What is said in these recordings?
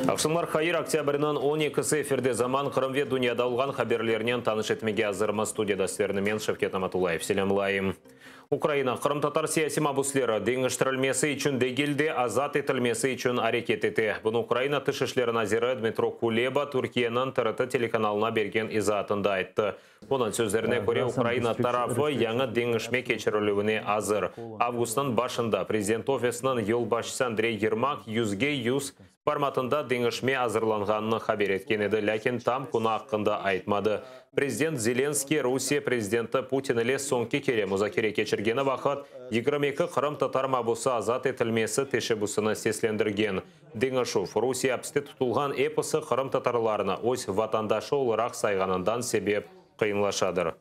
Aqşamlar hayır, oktâbrniñ 12-si efirde Zaman, Qırım ve dünyada olğan haberlernen tanış etmege azırmız. Studiyada sizlerni men, Şevket Namatullayev, selâmlayım. Ukraina qırımtatar siyasiy mabusleri deñiştirilmesi içün degil de, azat etilmesi içün areket ete. Bunı Ukraina Tış işleri naziri Dmıtro Kuleba Türkiyeniñ TRT telekanalına bergen izaatında ayttı. Onıñ sözlerine köre, Ukraina tarafı yañı deñişme keçirilüvine azır. Avgustnıñ başında Prezident ofisiniñ yolbaşçısı Andrey Yermak yüzge yüz formatında deñişme azırlanğanını haber etken edi, lâkin tam künü aqqında aytmadı. Prezident Zelenskıy Rusiye prezidenti Putin ile soñki kere muzakere keçirgeni vaqıt 22 qırımtatar mabusı azat etilmesi teşebbüsini seslendirgen. Deñişüv, Rusiye apiste tutulğan episi qırımtatarlarını öz vatandaşı olaraq sayğanından sebep qıyınlaşadır.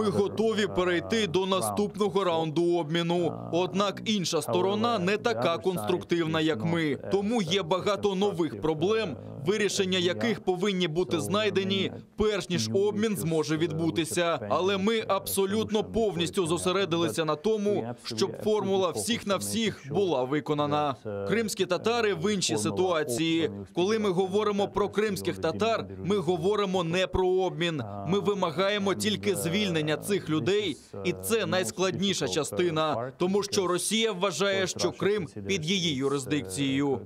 Ми готові перейти до наступного раунду обміну. Однак інша сторона не така конструктивна, як ми. Тому є багато нових проблем, вирішення яких повинні бути знайдені, перш ніж обмін зможе відбутися. Але ми абсолютно повністю зосередилися на тому, щоб формула всіх на всіх була виконана. Кримські татари в іншій ситуації. Коли ми говоримо про кримських татар, ми говоримо не про обмін. Ми вимагаємо тільки звільнення цих людей, і це найскладніша частина, тому що Росія вважає, що Крим під її юрисдикцією.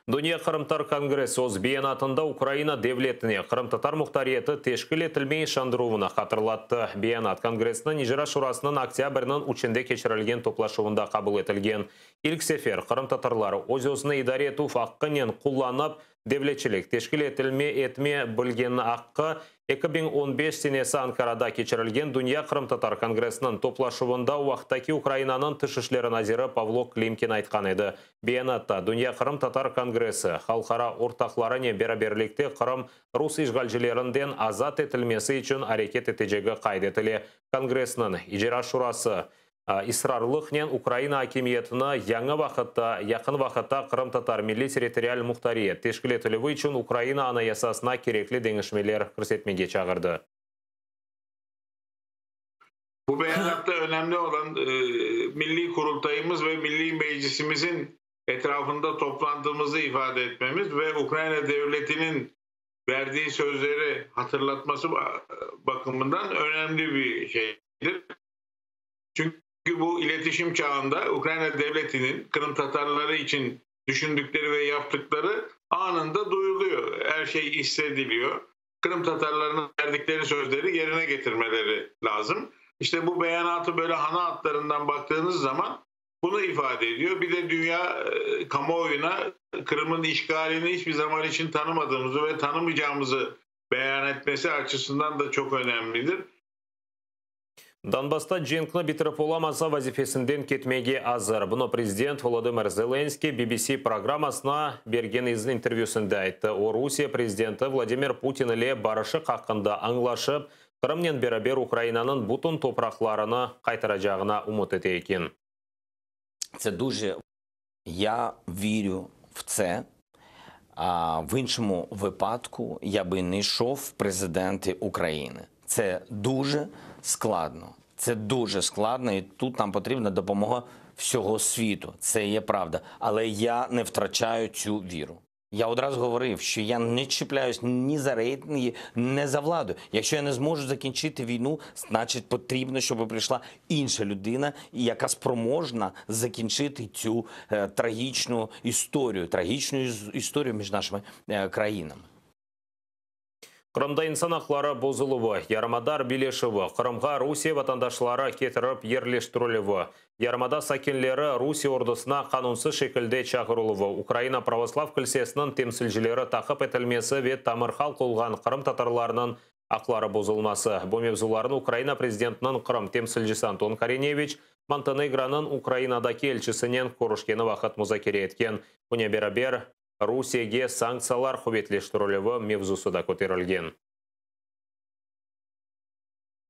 Dünya Qırımtatar Kongressi öz beyanatında Ukraina devletine qırımtatar muhtariyeti teşkil etilme işandıruvını hatırlattı. Beyanat Kongressiniñ icra şurasınıñ oktâbrniñ üçünde keçirilgen toplaşuvında qabul etilgen. İlk sefer qırımtatarlar öz-özüni idare etüv aqqınen qullanıp, devletçilik teşkil etilme etme bilgeni aqqı 2015 senesi Ankarada keçirilgen Dünya Qırımtatar Kongressiniñ toplaşuvında o vaqıttaki Ukrainanıñ Tış işleri naziri Pavlo Klimkin aytqan edi. Beyanatta Dünya Qırımtatar Kongressi halqara ortaqlarınen beraberlikte Qırım rus işğalcilerinden azat etilmesi içün areket etecegi qayd etile. Kongressniñ icra şurası israrlıqnen Ukraina akimiyetini yañı vaqıtta, yaqın vaqıtta qırımtatar milliy territorial muhtariyet teşkil etilüvi içün Ukraina Anayasasına kerekli deñişmeler kirsetmege çağırdı. Bu beyanatta önemli olan Milli Kurultayımız ve Milli Meclisimizin etrafında toplandığımızı ifade etmemiz ve Ukrayna Devleti'nin verdiği sözleri hatırlatması bakımından önemli bir şeydir. Çünkü bu iletişim çağında Ukrayna Devleti'nin Kırım Tatarları için düşündükleri ve yaptıkları anında duyuluyor. Her şey hissediliyor. Kırım Tatarlarının verdikleri sözleri yerine getirmeleri lazım. İşte bu beyanatı böyle ana hatlarından baktığınız zaman bunu ifade ediyor. Bir de dünya kamuoyuna Kırım'ın işgalini hiçbir zaman için tanımadığımızı ve tanımayacağımızı beyan etmesi açısından da çok önemlidir. Donbassta cenkni bitirip olamasa vazifesinden ketmege azır. Bunı prezident Volodımır Zelenskiy BBC programmasına bergen intervyüsinde ayttı. O, Rusiye prezidenti Vladimir Putin ile barışıq aqqında añlaşıp, Qırımnen beraber Ukrainanıñ bütün topraqlarını qaytaracağına ümüt ete eken. Це дуже я вірю в це. А в іншому випадку я би не йшов в президенти України. Це дуже складно. Це дуже складно, і тут нам потрібна допомога всього світу. Це є правда. Але я не втрачаю цю віру. Я одразу говорив, що я не чіпляюсь ні за рейтинги, ні за владу. Якщо я не зможу закінчити війну, значить потрібно, щоб прийшла інша людина, яка спроможна закінчити цю трагічну історію, трагічну історію між нашими країнами. Qırımda insan aqları bozuluvı, yarımada arbiyleşüvi, Qırımğa Rusiye vatandaşları ketirip yerleştirilüvi, yarımada sakinleri Rusiye ordusına qanunsız şekilde çağırıluvı, Ukraina Pravoslav Kilsesiniñ temsilcileri taqip etilmesi ve tamır halq olğan qırımtatarlarınıñ aqları bozulması. Bu mevzularnı Ukraina prezidentiniñ Qırım temsilcisi Anton Korineviç Montenegronıñ Ukrainadaki elçisinen körüşkeni vaqıt muzakere etken. Bunen beraber Rusiyege sanktsiyalar quvetleştirilüvi mevzusı da köterilgen.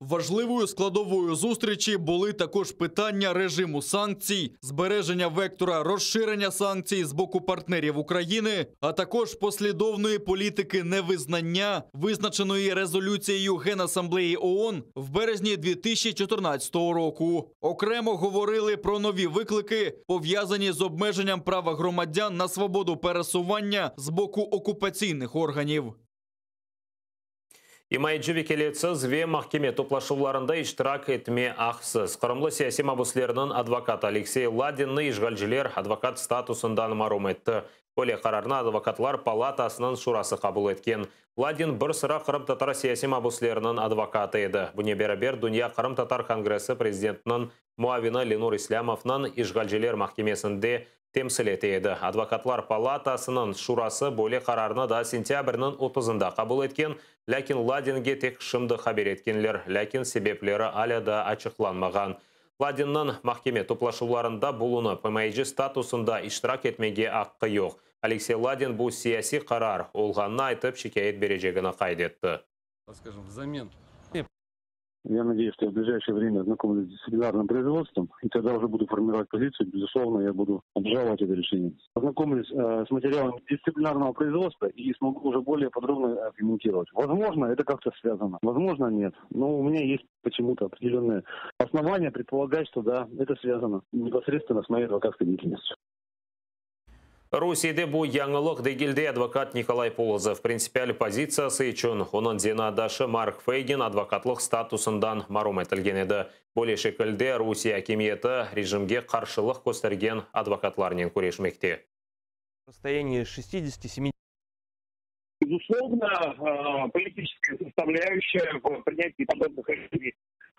Важливою складовою зустрічі були також питання режиму санкцій, збереження вектора розширення санкцій з боку партнерів України, а також послідовної політики невизнання, визначеної резолюцією Генасамблеї ООН в березні 2014 року. Окремо говорили про нові виклики, пов'язані з обмеженням права громадян на свободу пересування з боку окупаційних органів. İmayeci vekâletsiz ve mahkeme toplaşuvlarında iştirak etme aqsız. Qırımlı siyasiy mabüslerniñ advokatı Aleksey Ladinni işğalciler advokat statusından marum etti. Böyle qararnı Advokatlar palatasınıñ şurası qabul etken. Ladin bir sıra qırımtatar siyasiy mabüsleriniñ advokatı edi. Bunen beraber Dünya qırımtatar kongressi prezidentiniñ muavini Lenur İslâmovnıñ işğalciler mahkemesinde temsil ete edi. Advokatlar palatasınıñ şurası böyle qararnı daa sentâbrniñ otuzında qabul etken, lâkin Ladinge tek şimdi haber etkenler, lâkin sebepleri alâ daa açıqlanmağan. Ladinniñ mahkeme toplaşuvlarında bulunıp, imayeci statusında iştirak etmege aqqı yoq. Aleksey Ladin bu siyasiy qarar olğanını aytıp, şikâyet berecegini qayd etti. Я надеюсь, что я в ближайшее время ознакомлюсь с дисциплинарным производством, и тогда уже буду формировать позицию. Безусловно, я буду обжаловать это решение. Ознакомлюсь с материалами дисциплинарного производства и смогу уже более подробно комментировать. Возможно, это как-то связано, возможно, нет. Но у меня есть почему-то определенные основания предполагать, что да, это связано непосредственно с моей адвокатской деятельностью. Rusiyede bu yañılıq degil, dey advokat Nikolay Polozov. Printsipial pozitsiyası içün onıñ zenaatdaşı Mark Feygin advokatlıq statusından marum etilgen edi. Böyle şekilde Rusiye akimiyeti rejimge qarşılıq köstergen advokatlarnen küreşmekte. Безусловно, политическая составляющая в принятии подобных решений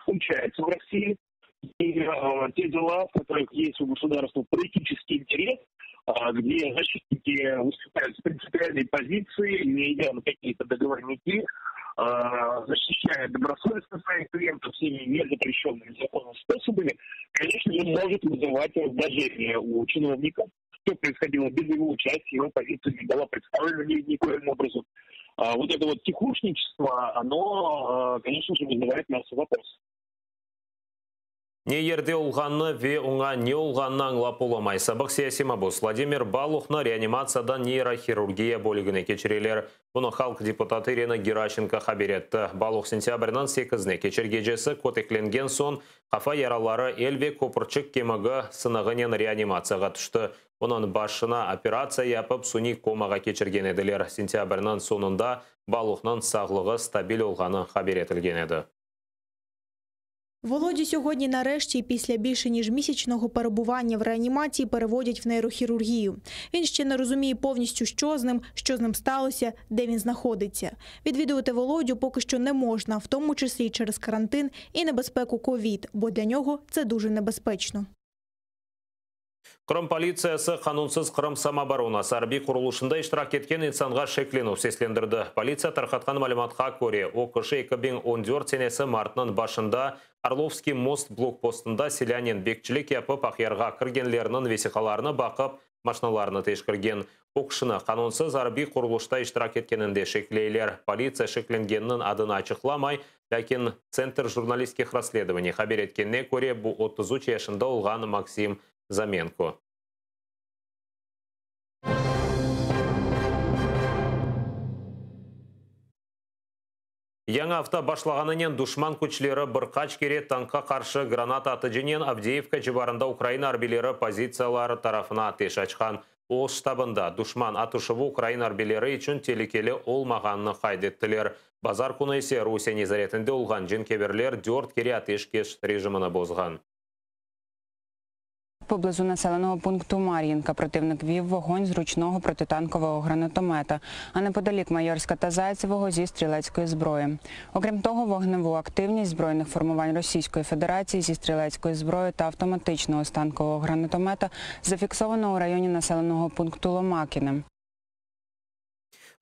случается в России. И те дела, в которых есть у государства политический интерес, где защитники выступают с принципиальной позиции, не идя на какие-то договорники, защищая добросовестно своих клиентов всеми незапрещенными законом способами, конечно же, может вызывать раздражение у чиновников. Все происходило без его участия, его позиция не была представлена никоим образом. Вот это вот тихушничество, оно, конечно же, вызывает массу вопросов. Ne yerde olğanını ve oña ne olğanını añlap olamay. Sabıq siyasiy mabus Vladimir Baluhnı reanimatsiyadan neyrohirurgiya bölügine keçireler. Bunı halq deputatı İrina Geraşenko haber etti. Baluh sentâbrniñ sekizine keçer gecesi köteklengen soñ qafa yaraları, el ve köpürçik kemigi sınığınen reanimatsiyağa tüşti. Onıñ başına operatsiya yapıp, suniy komağa keçirgen ediler. Sentâbrniñ soñunda Baluhnıñ sağlığı stabil olğanı haber etilgen edi. Володю сьогодні нарешті, після більше ніж місячного перебування в реанімації, переводять в нейрохірургію. Він ще не розуміє повністю, що з ним, що з ним сталося, де він знаходиться. Відвідувати Володю поки що не можна, в тому числі й через карантин і небезпеку ковід, бо для нього це дуже небезпечно. Qırım politsiyası qanunsız Qırım samooboronası arbiy qurulışında iştirak etken insanğa şeklenüv seslendirdi. Politsiya tarqatqan malümatqa köre, o kişi 2014 senesi martnıñ başında Orlovskiy most blokpostında silânen bekçilik yapıp, Aqyarğa kirgenlerniñ vesiqalarını baqıp, maşinalarını teşkirgen. O kişini qanunsız arbiy qurulışta iştirak etkeninde şekleyler. Politsiya şeklengenniñ adını açıqlamay, lâkin Tsentr jurnalistskih rassledovaniy haber etkenine köre, bu 33 yaşında olğan Maksim Zamenko. Yañı afta başlağanınen duşman küçleri bir qaç kere tankqa qarşı granata atıcınen Avdeyevka civarında Ukraina arbiyleri pozitsiyaları tarafına ateş açqan. Öz ştabında duşman atışuvı Ukraina arbiyleri içün telükeli olmağanını qayd ettiler. Bazar künü ise Rusiye nezaretinde olğan cenkeverler dört kere ateşkes rejimini bozğan. Поблизу населеного пункту Мар'їнка противник вів вогонь з ручного протитанкового гранатомета, а неподалік Майорська та Зайцевого зі стрілецької зброї. Окрім того, вогневу активність збройних формувань Російської Федерації зі стрілецької зброї та автоматичного станкового гранатомета зафіксовано у районі населеного пункту Ломакіне.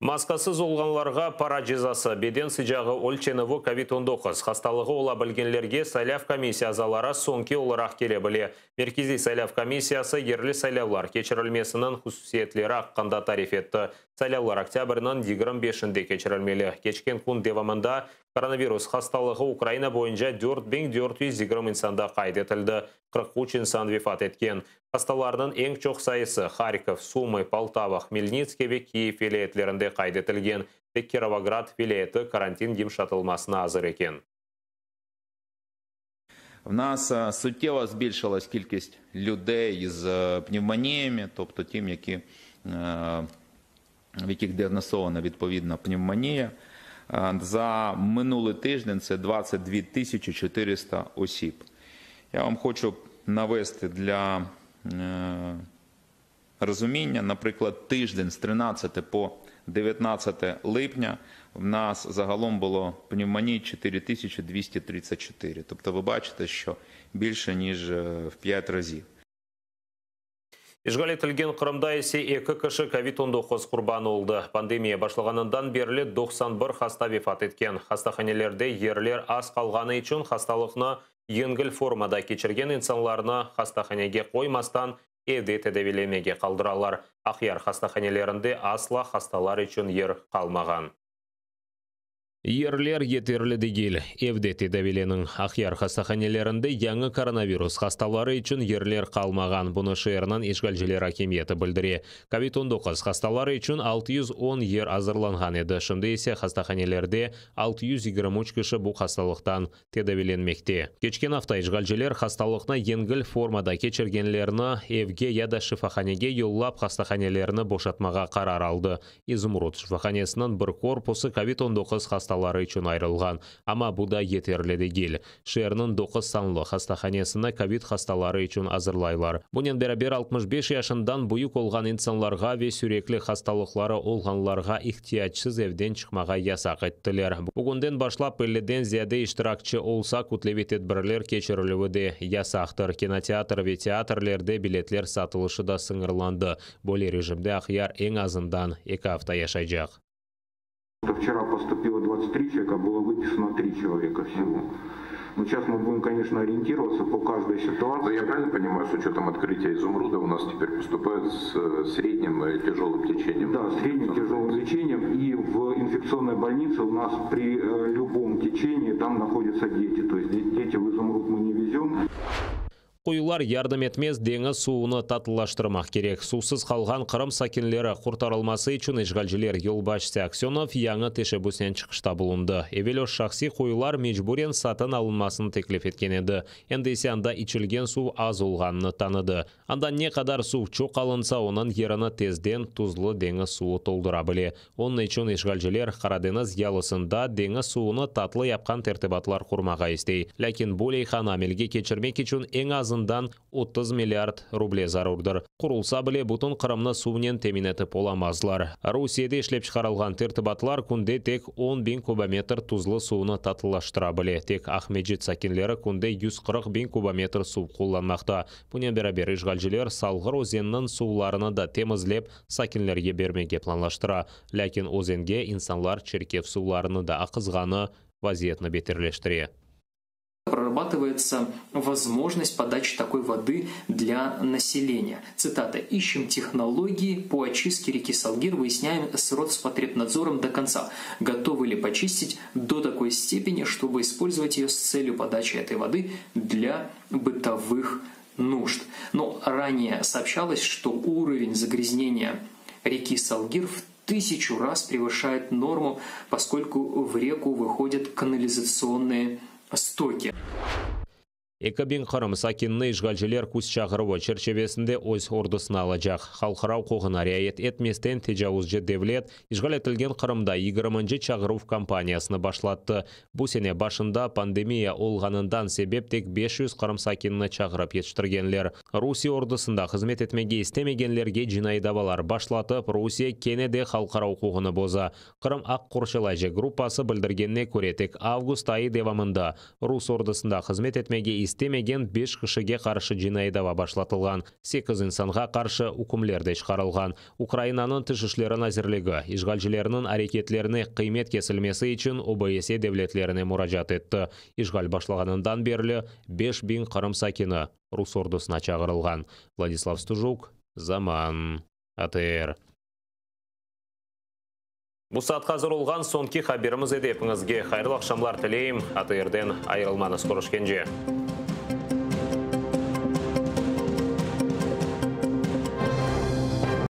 Maskasız olğanlarğa para cezası, beden sıcağı ölçenüvi kovid 19 hastalığı ola bilgenlerge saylav komissiya azaları soñki olaraq kele bile. Merkeziy saylav komissiyası yerli saylavlar keçirilmesiniñ hususiyetleri aqqında tarif etti. Saylavlar oktâbrniñ 25-inde keçirilmeli. Keçken kün devamında. Koronavirus hastalığı Ukraina boyunca 4420 insanda qayd etildi, 43 insan vefat etken. Hastalarnıñ eñ çoq sayısı Harkov, Sumı, Poltava, Hmelnitskiy ve Kiyev vilâyetlerinde qayd etilgen. Tek Kirovograd vilâyeti karantin yımşatılmasına azır eken. В нас суттєво збільшилась кількість людей з пневмоніями, тобто тим, які, в яких діагностована відповідна пневмонія. За минулий тиждень це 22 тисячі 400 осіб. Я вам хочу навести для розуміння, наприклад, тиждень з 13 по 19 липня в нас загалом було пневмоній 4234. Тобто ви бачите, що більше ніж в 5 разів. İşğal etilgen Qırımda ise eki kişi kovid 19 qurbanı oldı. Pandemiya başlağanından berli 91 hasta vefat etken. Hastahanelerde yerler az qalğanı içün hastalıqnı yengil formada keçirgen insanlarnı hastahanege qoymastan evde tedaviylemege qaldıralar. Aqyar hastahanelerinde asla hastalar içün yer qalmağan. Yerler yeterli degil, evde tedaviyleniñ. Aqyar hastahanelerinde yañı koronavirus hastaları içün yerler qalmağan. Bunı şeerniñ işğalciler akimiyeti bildire. Kovid 19 hastaları içün 610 yer azırlanğan edi, şimdi ise hastahanelerde 623 kişi bu hastalıqtan tedaviylenmekte. Keçken afta işğalciler hastalıqnı yengil formada keçirgenlerni evge ya da şifahanege yollap hastahanelerni boşatmağa qarar aldı. İzumrud şifahanesiniñ bir korpusı kovid 19 hastaları içün ayırılğan, amma bu da yeterli degil. Şeerniñ 9 sanlı hastahanesini kovid hastaları içün azırlaylar. Bunen beraber 65 yaşından büyük olğan insanlarğa ve sürekli hastalıqları olğanlarğa ihtiyacsız evden çıqmağa yasaq ettiler. Bugünden başlap 50-den ziyade iştirakçi olsa kütleviy tedbirler keçirilüvi de yasaqtır. Kinoteatr ve teatrlerde biletler satılışı da sıñırlandı. Böyle rejimde Aqyar eñ azından 2 afta yaşaycaq. Вчера поступило 23 человека, было выписано 3 человека всего. Но сейчас мы будем, конечно, ориентироваться по каждой ситуации. Но я правильно понимаю, с учетом открытия изумруда у нас теперь поступают с средним и тяжелым течением? Да, средним тяжелым лечением. И в инфекционной больнице у нас при любом течении там находятся дети. То есть дети в изумруд мы не везем. Quyular yardım etmez, deñiz suvunı tatlılaştırmaq kerek. Suvsız qalğan Qırım sakinleri qurtarılması içün işğalciler yolbaşçısı Aksenov yañı teşebbüsnen çıqışta bulundı. Evel o şahsiy quyular mecburen satın alınmasını teklif etken edi. Endi ise anda içilgen suv az olğanını tanıdı. Anda ne qadar suv çoq alınsa, onıñ yerini tezden tuzlu deñiz suvu toldura bile. Onıñ içün işğalciler Qaradeñiz yalısında deñiz suvunı tatlı yapqan tertibatlar qurmağa istey. Lâkin bu leyhanı amelge keçirmek içün eñ azından 30 milliard ruble zarurdır. Qurulsa bile, bütün Qırımnı suvnen temin etip olamazlar. Rusiyede işlep çıqarılğan tertibatlar künde tek 10 biñ kubometr tuzlu suvnı tatlılaştıra bile. Tek Aqmescit sakinleri künde 140 biñ kubometr suv qullanmaqta. Bunen beraber işğalciler Salğır özeniniñ suvlarını da temizlep sakinlerge bermege planlaştıra. Lâkin özenge insanlar çirkef suvlarını da aqızğanı vaziyetni beterleştire. Прорабатывается возможность подачи такой воды для населения. Цитата. «Ищем технологии по очистке реки Салгир, выясняем с Роспотребнадзором до конца, готовы ли почистить до такой степени, чтобы использовать ее с целью подачи этой воды для бытовых нужд». Но ранее сообщалось, что уровень загрязнения реки Салгир в 1000 раз превышает норму, поскольку в реку выходят канализационные стоки. 2000 Qırım sakinini işğalciler küz çağıruvı çerçivesinde öz ordusına alacaq. Halqara uquqına riayet etmesten tecavuzcı devlet işğal etilgen Qırımda 20-nci çağıruv kampaniyasını başlattı. Bu sene başında pandemiya olğanından sebep tek 500 Qırım sakinini çağırıp yetiştirgenler. Rusiye ordusında hızmet etmege istemegenlerge cinaiy davalar başlatıp, Rusiye kene de halqara uquqını boza. Qırım aq qorçalayıcı gruppası bildirgenine köre, tek avgust ayı devamında rus ordusında hızmet etmege istemegen 5 kişige qarşı cinaiy dava başlatılğan, 8 insanğa qarşı ükümler de çıqarılğan. Ukrainanıñ Tış işleri nazirligi işğalcilerniñ areketlerine qıymet kesilmesi içün OBSE devletlerine muracaat etti. İşğal başlağanından berli 5000 Qırım sakini rus ordusına çağırılğan. Vladislav Stujuk, Zaman, ATR. Bu saatqa azır olğan soñki haberimiz edi. Epiñizge hayırlı aqşamlar tileyim. ATRden ayırılmañız. Körüşkence.